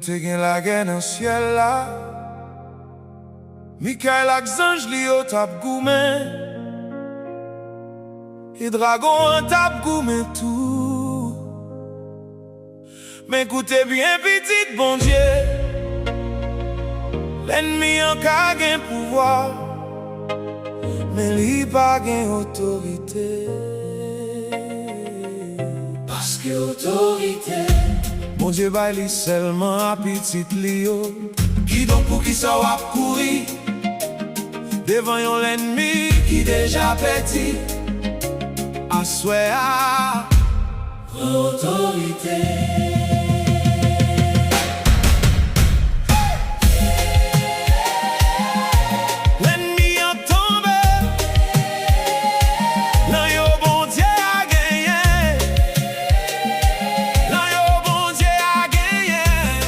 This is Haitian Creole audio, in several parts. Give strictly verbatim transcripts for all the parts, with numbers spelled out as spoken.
Te gen lagè nan syèl la. Mikayèl ak zanj li yo t ap goumen, e dragon an t ap goumen tou. Men koute byen, pitit Bondye, lènmi an ka gen pouvwa, men li pa gen otorite. Paske otorite Bondye bay li sèlman a pitit li yo. Kidonk, poukisa w ap kouri devan yon lènmi ki deja pèdi? Aswè a, pran otorite. Lènmi an tonbe. Nan yo Bondye a genyen. Nan yo Bondye a genyen.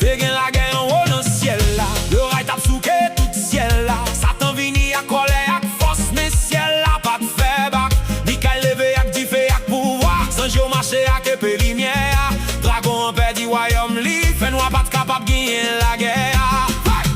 Te gen lagè anwo nan syèl la. Loray t ap souke tout syèl la. Satan vini ak kòlè, ak fòs, men syèl la pa t fè bak. Mikayèl leve ak dife, ak pouvwa. Zanj yo mache ak epe limyè a. Dragon an pèdi wayòm li. Fènwa pa t kapab genyen lagè a.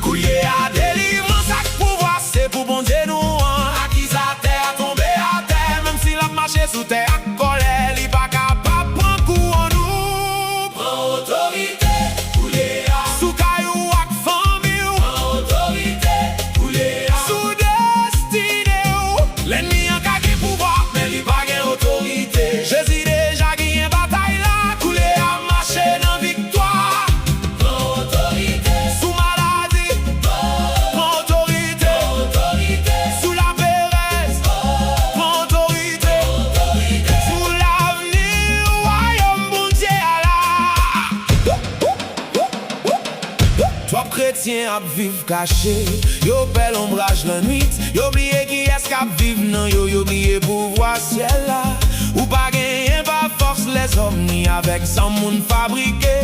Koulye a, delivrans ak pouvwa se pou Bondye nou an. Akizatè a tonbe atè, menm si l ap mache sou tè ak kòlè, li pa kapab pran kou an nou. Pran otorite koulye a. Sou kay ou ak fanmi w. Pran otorite koulye a. Sou destine w. Lènmi an ka gen pouvwa, men li pa gen otorite. Jezi deja genyen batay la. Koulye a, mache nan viktwa. Pran otorite. Sou maladi. Pran otorite. Pran otorite. Sou laperèz. Pran otorite. Pran otorite. Sou lavni wayòm Bondye a la. Twòp kretyen ap viv kache, yo pè lonbraj lannwit, yo bliye kiyès k ap viv nan yo, yo bliye pouvwa syèl la. Ou pa genyen pa fòs lèzòm, ni avèk zam moun fabrike.